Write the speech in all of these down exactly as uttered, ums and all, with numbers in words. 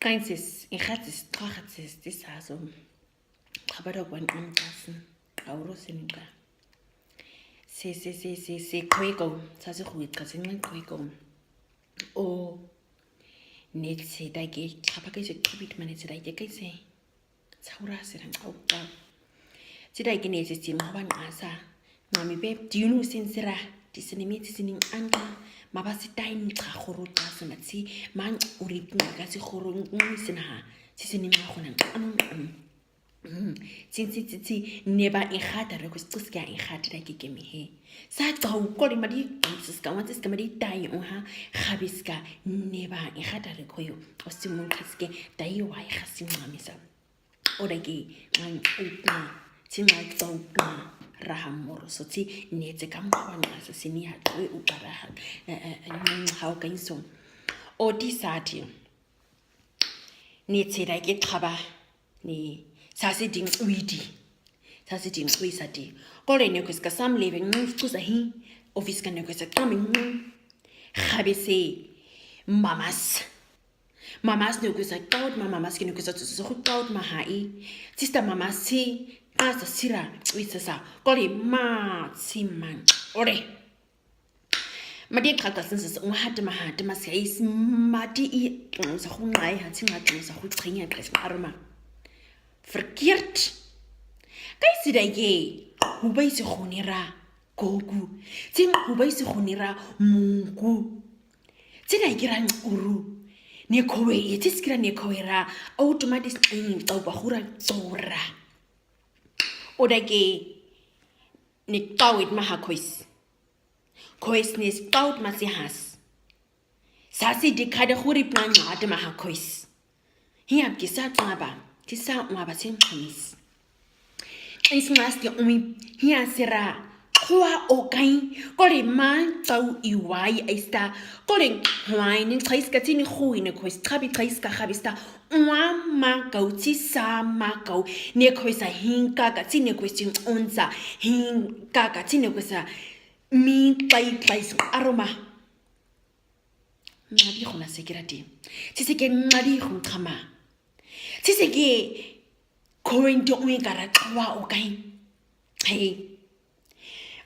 Einses, ihatses, twahatses, tisaso. Xabara kwan amtasin, auro seninka. Se, se, se, se, se, kweko, sase kweka, seninka kweko. O, netse dake, xabaka se kwebit ma netse dake kaise. Saura sera nxa uka. Tsi dake netse tsi mwaban asa. Mami be, diunu sensera, tisenemi, tisening anga, mabasi tain tsa xoro tsa sena tsi, man uri tsi ngaka si xoro ngi sena ha, tisening ma xona ngi anu ngi anu. Mm. Tsi, tsi, tsi, tsi, neba ihata reko, tsi, tsi, ihata reko kemi he. Sa tau kole madi, tsi, tsi, ka wan, tsi, tsi, ka madi tai uha, xabiska, neba ihata reko yo. O si mun kaske, tai wa ihasi ngamisa. Ora ke, ngan utna, tsi ngan tau utna, raha moro, so tsi, netse kam kwan asa sini ha, twe uka raha, eh, eh, eh, ngan hau ka inso. O tisati, netse dake taba, ni, sase ding uidi, sase ding uisati. Kole ne kweska sam leve, ngan fukusa hi, ofiska ne kweska kami, ngan, xabese, mamas. Mamas ne kwesa kaut ma, mamas ke ne kwesa tsusu kaut ma hai. Tista mamas si, kasa sira, wisa sa. Kole ma, si man. Ore. Madi kaka sinsa, un hati ma hati ma si, is madi i, sa hungai, hati nga, sa hu tringa, kres arma. Verkeerd. Kaisi dake, hubai si hunira. Koku, tsi nquba isi hunira mungu. Tsi naikira nquru. Nekowe, tsi sikira nekowe ra, automatic, mm, tauba hura tsora. Odake, ne tawit maha kois. Kois ne tawit masihas. Sasi di kada huri pnanga ate maha kois. Hiya kisa taba, kisa waba sin kois. Is mas ke umi, hiya sera, kwa okai, kore man tau iwai aista, kore wai nin kais katini hui ne kois tabi kais ka habista, wa ma kau tisa ma kau, ne kois a hinka katini kois tin onza, hinka katini kois a mi kai kais aroma. Nqabi huna sekirati. Siseke nqabi hun kama. Siseke koen to ui kara twa okai. Hey.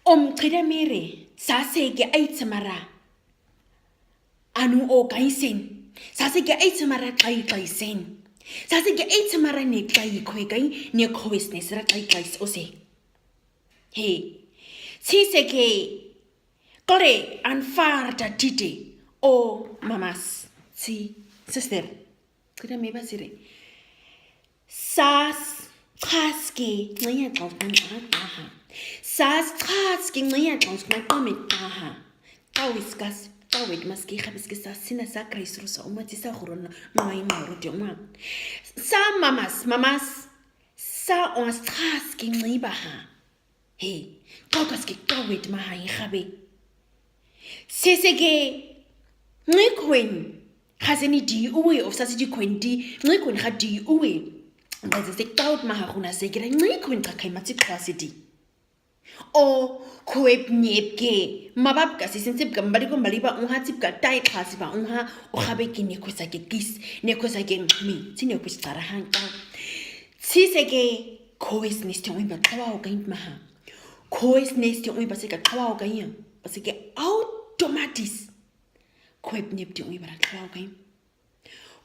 Om kida mere. Saseke aitsamara. Anu okai sen. Saseke aitsamara kai kai sen. Saseke aitsamara ne kai kwe kai ne koes ne sera kai kai ose. Hey. Siseke Kore an farta tite o mamas, si, sister. Kida me ba sire. Sas, kaske, ngaya tau kan aha. Sas, kaske, ngaya tau kan kome aha. Tau iskas, tau et maske, habiske sas, sina sa Christ rusa, uma tisa hurona, no ai ma rute uma. Sa mamas, mamas, sa on kaske, ngibaha. He, kau kaske kawet maha i habi. Seseke, ngi kwen, hazeni di uwe of sasi di kwen di, ngi kwen ha di uwe. Ngazese kawet maha huna sekira, ngi kwen kakai matsi kwasi di. O, kwep nyep ke, mabab kasi sin sip ka mbali ko mbali ba unha sip ka tai kwasi ba unha, o habi ki ne kwesa ke kis, ne kwesa ke mi, si ne kwesa tarahan ka. Siseke, Koes neste uiba tlawa okain maha. Koes neste uiba seka tlawa okain. Paseke automatis. Koep nepti uiba tlawa okain.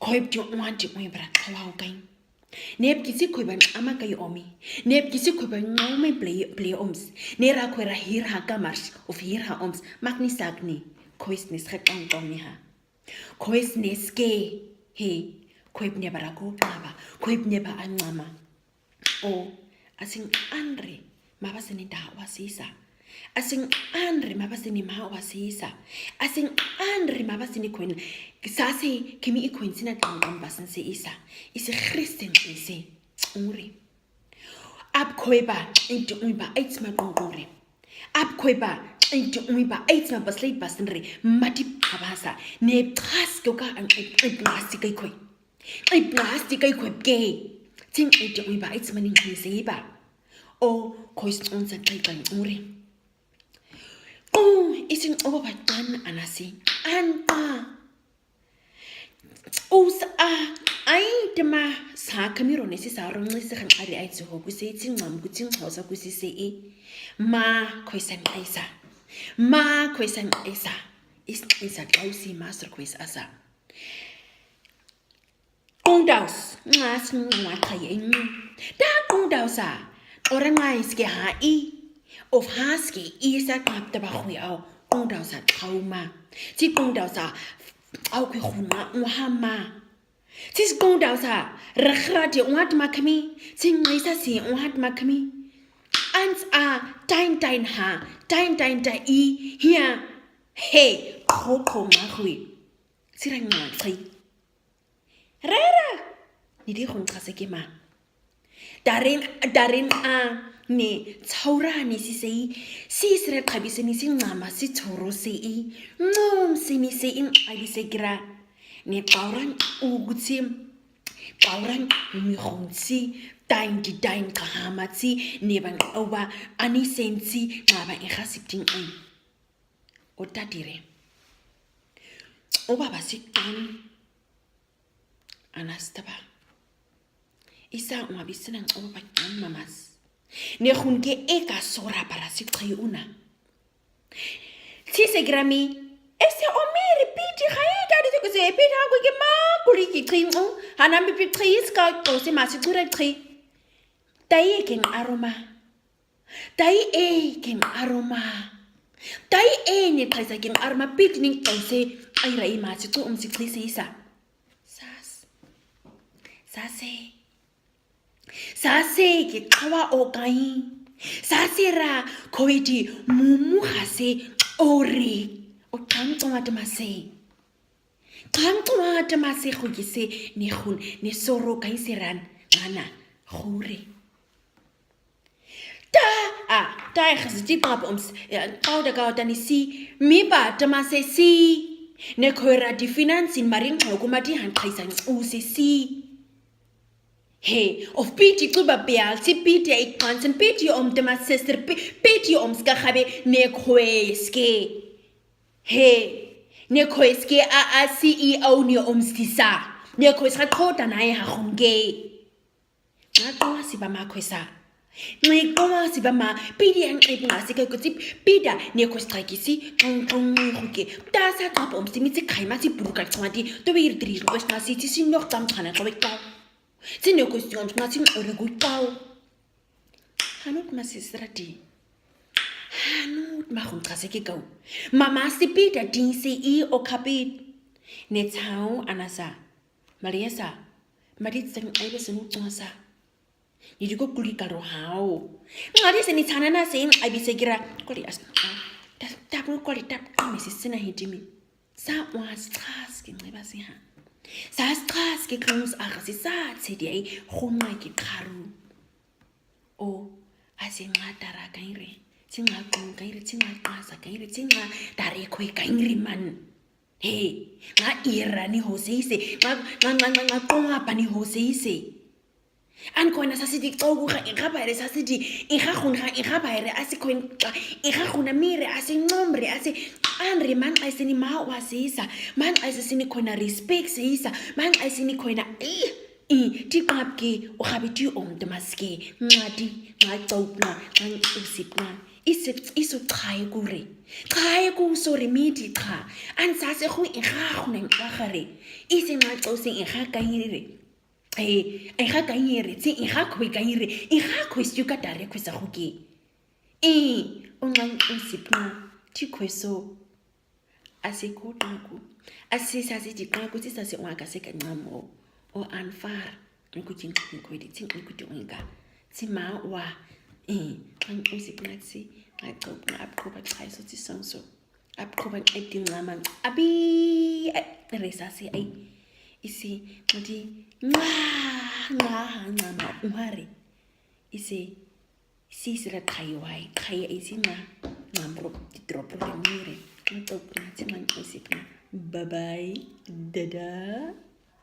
Koepti uanti uiba tlawa okain. Nep kisi koeba ama kai omi. Nep kisi koeba ngome play, play oms. Nera koera hirha kamars of hirha oms. Makni sakni. Koes nes het on omiha. Koes neske, he, koep neba rako kaba, koep neba anama. O, asin anre, mabasini da wasisa. Asin anre, mabasini ma wasisa. Asin anre, mabasini kwen, sase, kimi i kwen sina tangam basin se isa. Isi Christian isi, uri. Ap koeba, inti uiba, aitsma kongore. Ap koeba, inti uiba, aitsma baslei basnre, mati kabasa, ne plas koka an ip, ip nasi kai koi. Ip nasi kai koi ke. Tin inti uiba, aitsma nin seiba. O, kois onsa kai kai ure. O, isin oba batan anasi. Anta. Usa a, Tema sa kamiro ne sisa ronxi se kan ari ai tsuho kuse itsi ngam kutsi ngxosa kusise i. Ma kwesa nxesa. Ma kwesa nxesa. Is nxesa klausi master kwes asa. Qungdaus, nxas nxwa thaye nxu. Ta qungdausa. Ora nxa iske ha i. Of haske i sa kap taba hui au. Qungdausa thauma. Ti qungdausa. Au kwi huna uhama. Tsi squndausa, rakrati uat makmi, tsi nxisa si uat makmi. Ans a, tain tain ha, tain tain ta i, hia, he, qho qho mahui. Tsi ra nxi. Rera, ni di khun khase kima. Darin, darin a, ne, tsaura ni sisei, sisre kabise ni si ngama si tsoro sei, ngom si ni sei in abise gira. Ne tsaura ukutsi, tsaura mi khonsi, tain di tain kahamatsi, ne ban oba, ani sensi, ngaba in khasipting ai. O tatire. O baba si tan. Anastaba. Isa un abisina un oba pa tan mamas. Ne khun ke eka sora para si tsayi una. Tsi se grami. Ese omiri piti khayi ka di se piti haku ke ma kuli ki tsayi un. Hanambi piti tsayi iska to se masi tsure tsayi. Tayi ke aroma. Tai e king aroma. Tai e ni kaisa king aroma pit ni kaise. Ai rai ma si tu um si kaise isa. Sas. Sase. Sase ke kawa o kai. Sase ra koiti mumu hase ore. O kang tong atamase. Kang tong atamase hukise ne hun ne soro kaise ran. Ngana. Hure. Ta, a, ta e khasi ti pap ums, e, kauda kauda ni si, mi ba tamase si, ne koira di finansin marin ko kuma ti han kaisan use si. He, of piti kuba beal, si piti ai kansen, piti om tema sister, pi-, piti om ska habe, ne koeske. He, ne koeske a, a C E O ni om stisa. Ne koeska kota na e ha hunge. Nxa qoma siba ma kwesa. Nxa qoma siba ma, pidi ang qip nga si ke kutsi, pida ne kwes trakisi, tong tong ni huke. Ta sa qap om si mi tsi kaima tsi buruka tswati, to be ir tri kwes na si tsi si nok tam tsana to be kau. Tsi ne kwes tsi om na tsi ore gu kau. Hanut ma si srati. Hanut ma hun kasi ke kau. Mama si pida din si i o kapit. Ne tsau anasa. Maria sa. Mari tsang ai be sunu tswasa. Ni di ko kuli karo hao. Ngadi se ni tsana na se in ai bi se gira. Kuli as. Tap, tap, kuli tap, kami si sina hitimi. Sa was tras ki ngai ba si ha. Sa tras ki klons a si sa tse di ai khumai ki karu. O, a si nga tara kaire. Si nga kun kaire, si nga kasa kaire, si nga tare kwe kaire man. He, nga ira ni hoseise, nga, nga, nga, nga, nga kongapa ni hoseise. An koina sasidi tsogu ha, inga baire sasidi, inga hun ha, inga baire asi koin, inga hun amire asi nombre, asi anre man aisi ni ma wa seisa, man aisi ni koina respect seisa, man aisi ni koina, ih, ih, ti kapke, o habiti om temaske, ngati, nga tsaupna, nga usipna. Ise, iso tsae kure. Tsae ku sore miti tsa. An sase hu inga huna ngahare. Ise nga tsose inga kaire. Eh, inga kaire, tsi inga kwe kaire. Inga kwe stu katare kwe sa huke. Eh, unga usipna. Ti kwe so. Asi ku tsaku. Asi sasi ti tsaku, ti sasi waka se ka ngamo. O anfar. Nkuti nkuti ti nkuti winga. Ti ma wa. Eh, nkusi pnatsi, nkuba nkuba tsae so ti sonso. Akuba nkuti ngama. Abi, eh, resasi ai. Isi, nkuti, nga, nga, ngama, uhare. Isi, Sisira tsae wai, tsae isi nga, nga mro, ti tro problemi re. Nga tsaupna, ti nga nkusi pna. Bye bye. Dada.